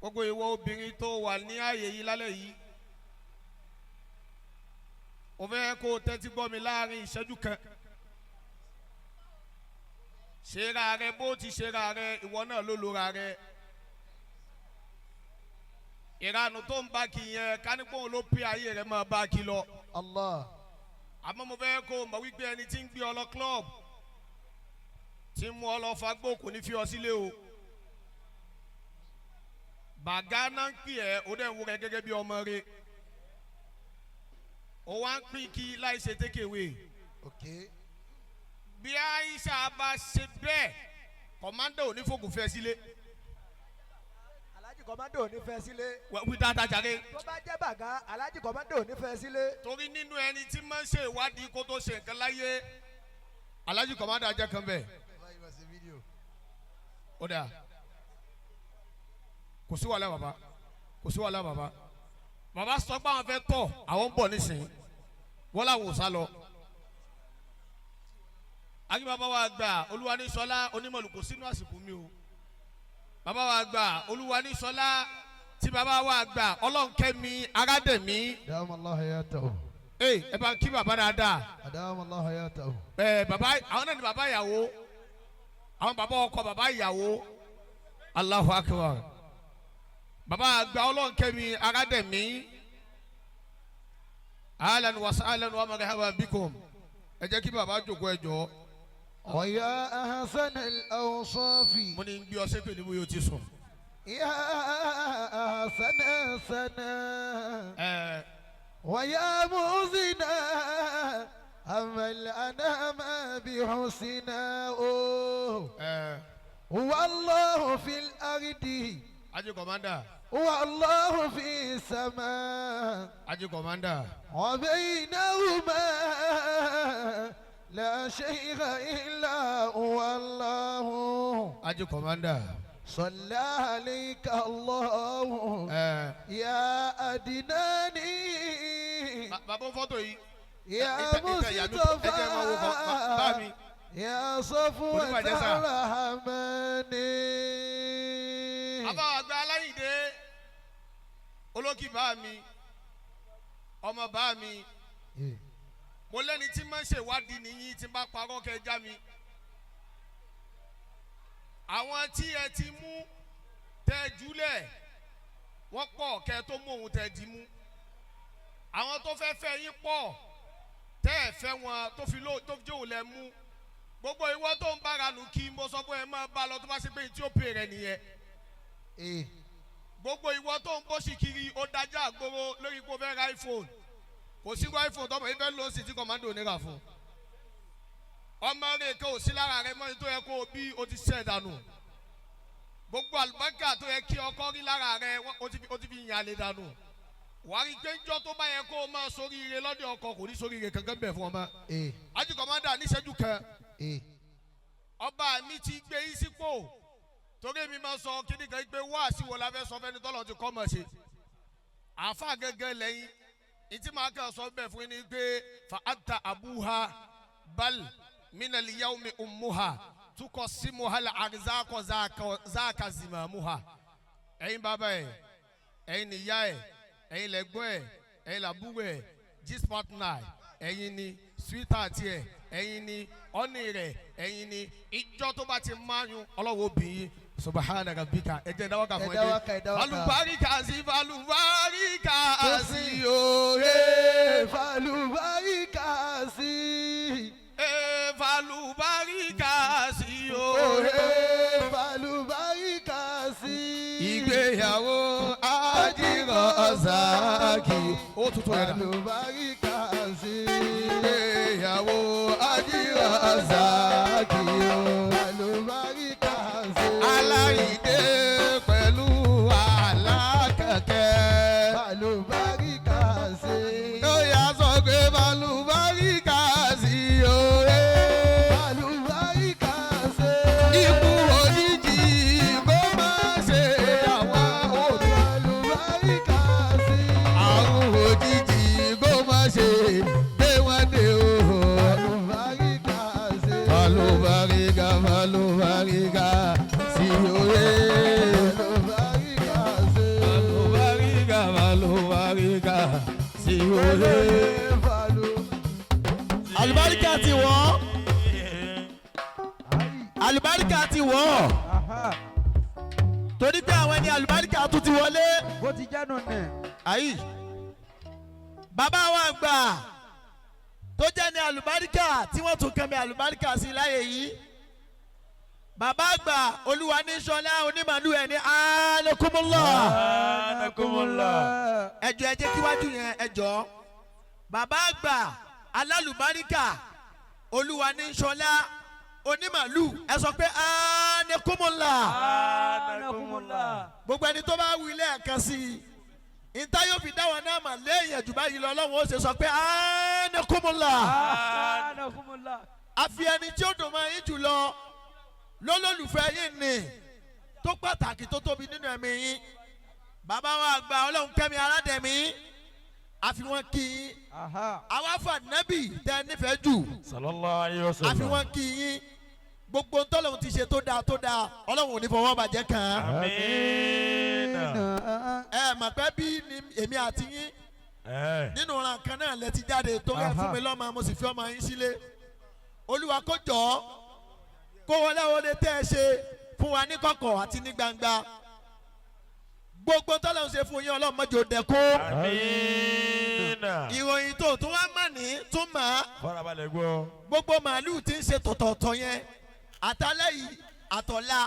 Gbogbo ìwọ obìnrin tó wà ní ààyè yìí lálẹ́ yìí, mo fẹ́ kó o tẹ́tí gbọ́ mi láàrin ìṣẹ́jú kan. Ṣera rẹ bó ti ṣera rẹ, ìwọ náà ló lora rẹ. Ìranù tó ń bá kí yẹn, kánípò ló pé ayé rẹ máa bá kí lọ. Allah. Àmọ́ mo fẹ́ kó o mọ̀ wípé ẹni tí ń gbé ọ lọ club, tí ń mú ọ lọ fagbó, kò ní fi ọ sílé o. Bàgá náà ń pè ẹ́, ó dẹ̀ ń wo rẹ gẹ́gẹ́ bí ọmọ rẹ, ó wá ń pín kí láì ṣe takeaway. Bí Aisha bá ṣe bẹ́ẹ̀, Commander ò ní fògùn fẹ́ sílé. Alhaji Commander ò ní fẹ́ sílé. Wí dáadáa jàre. Tó bá jẹ́ bàgá, Alhaji Commander ò ní fẹ́ sílé. Torí nínú ẹni tí máa ń ṣe ìwádìí kó tó ṣe nǹkan láyé, Alhaji Commander jẹ́ kan bẹ́ẹ̀. Ó dà, kò sí wàhálà bàbá, kò sí wàhálà bàbá. Bàbá sọ pé àwọn fẹ́ tọ̀, àwọn ń bọ̀ nísìnyí, wọ́n làwọn ò sá lọ. Akínbàbá wa gbà Olúwanísọlá onímọ̀lù kò sínú àsìkò mi o. Bàbá wa gbà Olúwanísọlá tí bàbá wa gbà Ọlọ́nkẹ́mi Arádẹ̀mí. أدام الله حياته. Ee, ẹ bá ń kí bàbá dáadáa. أدام الله حياته. Ẹ bàbá, àwọn náà ni bàbá ìyàwó, àwọn bàbá ọkọ bàbá ìyàwó. Allahu akbar. Bàbá àgbà Ọlọ́nkẹ́mi Arádẹ̀mí, ahlan wa sahlan wa marhaban bikum. Ẹ jẹ́ kí bàbá jókòó, ẹ jọ̀ọ́. ويا أحسن الأوصاف. Mo ní gbé ọ sépè níbo yóò ti sùn. يا أحسن سنا. Ẹ ويا مؤذنا أما الأنام بحسنا. ẹ والله في الأرض. Ají Commander. والله في السماء. Ají Commander. وبينهما لا شيء إلا هو الله. Ají Commander. صلى عليك الله. Ẹ يا أدناني. Bàbá fọ́tò yìí. يا ìtẹ̀ ìyá mi, ẹ jẹ́ máa wo bá mi. مصطفى، يا صفوة Oníbàjẹ́ sà. الرحمن. Àbá àgbà Aláyìndé olókì bá mi, ọmọ bá mi, mo lẹ́ni tí máa ń ṣèwádìí nìyí. Tí n bá parọ́, kẹjá mi. Àwọn tí ẹ ti mú tẹ júlẹ̀, wọ́n pọ̀ kẹ tó mú òun tẹ dì mú. Àwọn tó fẹ́ fẹ́ yín pọ̀ tẹ́ ẹ fẹ́ wọn, tó fi ló tó fi jóun lẹ mú. Gbogbo ìwọ tó ń bára nù kí mo sọ fún ẹ, máa bá lọ, tó bá ṣe pé tí ó pè rẹ nìyẹn. Gbogbo ìwọ tó ń bó sì kiri, ó dájà àgbòrò lórí pé ó fẹ́ ra iPhone. Kò sí iPhone tọmọ yìí fẹ́ lọ sí tí Commander ò ní rà fún ọmọ rẹ kan. Ò sí lára rẹ mọ́ ní tó yẹ kó o bí, o ti ṣẹ̀ dànù. Gbogbo àlùbáríkà tó yẹ kí ọkọ rí lára rẹ, o ti fi yàn lè dànù. Wàá rí pé ńjọ́ tó bá yẹ kó o máa sóríire lọ́dọ̀ ọkọ, kò ní sóríire kankan bẹ̀ fún ọmọ. Ají Commander, níṣẹ́jú kan, ọba mi ti gbé yín sípò, torí mi máa sọ kíní kan pé wá sí wo la fẹ́ sọ fẹ́ni tọ́lọ́ ti kọ́ mọ̀ ṣe àáfà gẹ́gẹ́ lẹ́yìn. Ìtí màá kàn sọ bẹ́ẹ̀ fún yín ni pé fa anta abuha bal minal yawmi ummuha tukọ̀ simuha la arizakọ̀ zaaka zimamuha. Ẹ̀yin bàbá ẹ̀, ẹ̀yin níyà ẹ̀, ẹ̀yin lẹ́gbọ́n ẹ̀, ẹ̀yin làbúrò ẹ̀, gist partner ẹ̀yin ni, sweetheart ẹ̀ ẹ̀yin ni, ọ́nì rẹ̀ ẹ̀yin ni. Ìjọ tó bá ti máyún ọlọ́wọ́ obìnrin, subahana rabbika, ẹ jẹ́ dáwọ́kà fún Ẹ dáwọ́kà, ẹ dáwọ́kà. Alùbáríkà sí, falùbáríkà sí òye. Falùbáríkà sí. Falùbáríkà sí òye. Falùbáríkà sí. Ìgbéyàwó Ajírásákì ó tuntun rẹ̀ dà. Falùbáríkà sí. Ìgbéyàwó Ajírásákì ó. Falùbáríkà sí. Aláìdé pẹ̀lú alákẹ̀kẹ́. Falùbáríkà sí. Ó yà sọ pé falùbáríkà sí òye. Falùbáríkà sí. Ikú òjijì kó má ṣe àwọn òbí. Falùbáríkà sí. Àrùn òjijì kó má ṣe gbé wọn dé o. Falùbáríkà sí. Falùbáríkà. Fàlùbáríkà sí òye. Àlùbáríkà ti wọ̀ ọ́. Àlùbáríkà ti wọ̀ ọ́. Torí pé àwọn ẹni àlùbáríkà tún ti wọlé. Bó ti jẹ́nu nì. Ayi. Bàbá wa àgbà tó jẹ́ ní àlùbáríkà tí wọ́n tún kẹ́mi àlùbáríkà sí láyé yìí. Bàbá àgbà Olúwa ní Sọlá onímàlú ẹ̀ ní Anakumullah. Anakumullah. Ẹjọ́ ẹ jẹ́ kíwájú yẹn ẹjọ́. Bàbá àgbà alálùbáríkà Olúwa ní Sọlá onímàlú ẹ sọ pé Anakumullah. Anakumullah. Gbogbo ẹni tó bá wí lẹ́ẹ̀kan sí i ìta yóò fi dáwọn náà mà léèyàn jù báyìí lọ Ọlọ́run ó ṣe sọ pé Anakumullah. Anakumullah. Àfi ẹni tí ó dùn mọ́ yín jù lọ lólólùfẹ́ yín ni tó pàtàkì tó tóbi nínú ẹ̀mí yín. Bàbá wa àgbà Ọlọ́run kẹ́mi aládẹ̀mí àfi wọn kí yín. Àwa fà nẹ́bì tẹ́ nífẹ̀ẹ́ jù. Sallallahu alayhi wa sallam. Àfi wọn kí yín. Gbogbo ntọ́lọ́run ti ṣe tó dáa tó dáa Ọlọ́run ò ní fọwọ́ bàjẹ́ kàn án. Amiina. Ẹ mọ̀ pé bí ni èmi àti yín nínú ọ̀ràn kan náà lẹ ti jáde torí ẹ fún mi lọ́mọ mo sì fi ọmọ yín sílé. Olúwa kó jọ ọ́ kó wọlé wọlé tẹ́ ẹ ṣe fún wa ní kọ̀kọ̀ àti ní gbangba. Gbogbo tọ́lọ́run ṣe fún yín Ọlọ́run mọ́jọ dẹ́kun. Amiina. Ìròyìn tó tún wá mọ̀ ní tún mọ̀ á. Farabalẹ̀ gbọ́. Gbogbo màálùú ti ń ṣe tọ̀tọ̀tọ̀ yẹn àtàlẹ́ yìí àtọ̀la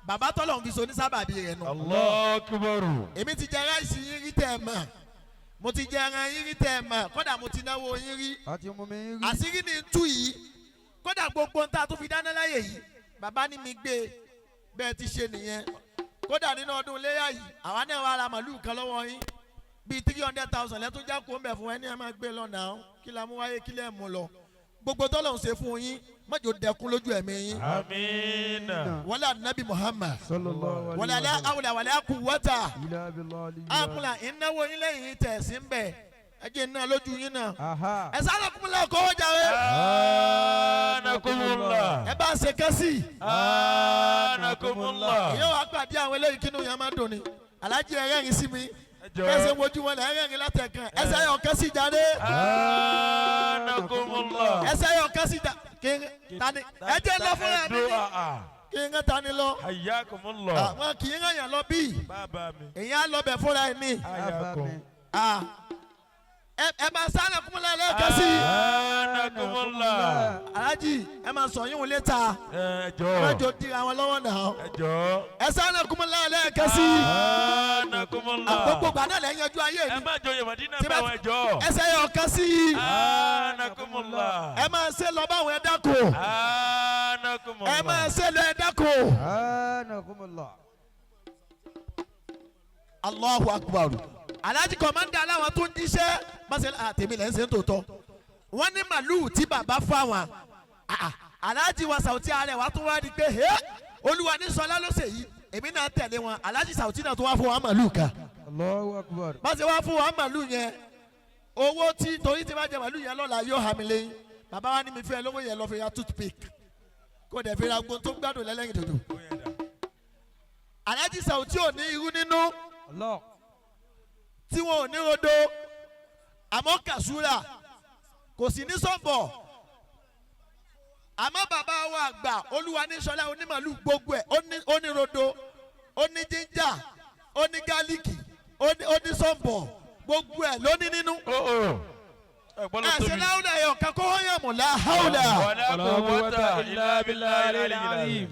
bàbá tọ́lọ́run fi so ní sábàbí rẹ̀ nù. Allahu akbar. Èmi ti jẹ ráìsì yín rí tẹ́ ẹ mọ̀, mo ti jẹ ẹran yín rí tẹ́ ẹ mọ̀, kódà mo ti náwó yín rí. Àti mú mi rí. Àṣírí ni tú yìí, kódà gbogbo ń ta tó fi dáná láyè yìí bàbá ní mi gbé bẹ́ẹ̀ ti ṣe nìyẹn. Kódà nínú ọdún iléyà yìí àwa náà wà ra màlúù kan lọ́wọ́ yín bíi 300,000 lẹ́tún já kó ń bẹ̀ fún ẹni ẹ máa gbé lọ́nà ó kí la mú wáyé kí lẹ́ mú lọ. Gbogbo tọ́lọ́run ṣe fún yín mọ́jọ dẹkun lójú ẹ̀mí yín. Amiina. Wọlé anabi Muhammad. Sallallahu alayhi Wọlé wa alẹ́ sallam. awùlẹ̀ wàlẹ́ akú wọ́tà. Ila billahi. Akula ìnáwó yín lẹ́yìn tẹ̀ sí ń bẹ̀ ẹ jẹ́ iná lójú yín náà. Ẹ sáré kúnlẹ̀ kó jàre. Anakumullah. Ẹ bá ṣe kẹ́sì. Anakumullah. Ìyẹn wàá pàdé àwọn eléyìí kínú yẹn máa dùn ni. Alájí ẹrẹ́rìn sí mi. Ẹjọ́. Bẹ́ẹ̀ ṣe wojú wọn lẹ̀ ẹrẹ́rìn látẹ̀kàn. Ẹsẹ̀ yọ̀ kẹ́sì jáde. Anakumullah. Ẹsẹ̀ yọ̀ kẹ́sì jáde. Kí n tani ẹ jẹ́ lọ fúnra mi ní. Kí n tani lọ. Hayyakumullah. Àwọn kì í ràn yàn lọ bíi. Bàbá mi. Èyàn á lọ bẹ̀ fúnra ẹ̀ ní. Hayyakum. Ẹ máa sáré kúnlẹ̀ lẹ́ẹ̀kan sí i. Anakumullah. Alájì ẹ máa sọ yín wọlé ta. Ẹjọ́. Ẹ má jò di àwọn lọ́wọ́ náà. Ẹjọ́. Ẹ sáré kúnlẹ̀ lẹ́ẹ̀kan sí i. Anakumullah. Àgbogbo gbà náà lẹ́yìn ọjọ́ ayé Ẹ mi. má joyè Màdínà Tí bá- bá wọn ẹjọ́. Ẹsẹ̀ yọ̀ kan sí i. Anakumullah. Ẹ máa ṣe lọ báwọn ẹ dákun. Anakumullah. Ẹ máa ṣe lọ ẹ dákun. Anakumullah. Allahu Akbar. Alhaji kọ̀mọ́ndà aláwọ̀ tó ń jíṣẹ́ báṣẹ àtẹ̀mí lẹ́ ń ṣe ń tòótọ́. Wọ́n ní màlúù tí bàbá fáwọn. Alhaji wa Sàwùtí ààrẹ wa tún wá di pé hẹ́ Olúwa ní Sọlá ló ṣe yìí. Èmi náà tẹ̀lé wọn. Alhaji Sàwùtí náà tún wá fún wa màlúù kan. Allahu akbar. Báṣẹ wá fún wa màlúù yẹn. Owó tí torí tí bá jẹ màlúù yẹn lọ́la yóò hàn mí lẹ́yìn. Bàbá wa ní mi fẹ́ lówó yẹn lọ fi ra toothpick. Kó dẹ̀ fi ra gbọ́n tó ń gbádùn lẹ́lẹ́yìn dòdò. Alhaji Sàwùtí ò ní irú nínú Allah. tí wọn ò ní rodo àmọ́ kàṣúrà kò sì ní sọ̀bọ̀ àmọ́ bàbá wa àgbà Olúwa ní Sọlá onímàlú gbogbo ẹ̀ ó ní rodo ó ní jíńjà ó ní gálíkì ó ní sọ̀bọ̀ gbogbo ẹ̀ ló ní nínú. Ẹ̀gbọ́n ló Ẹ ṣe tóbi. láwùlà ẹ̀ ọ̀kan kó hàn yàn mọ̀ láhàwùlà. Wala quwwata illa billahi al-aliyyil azim.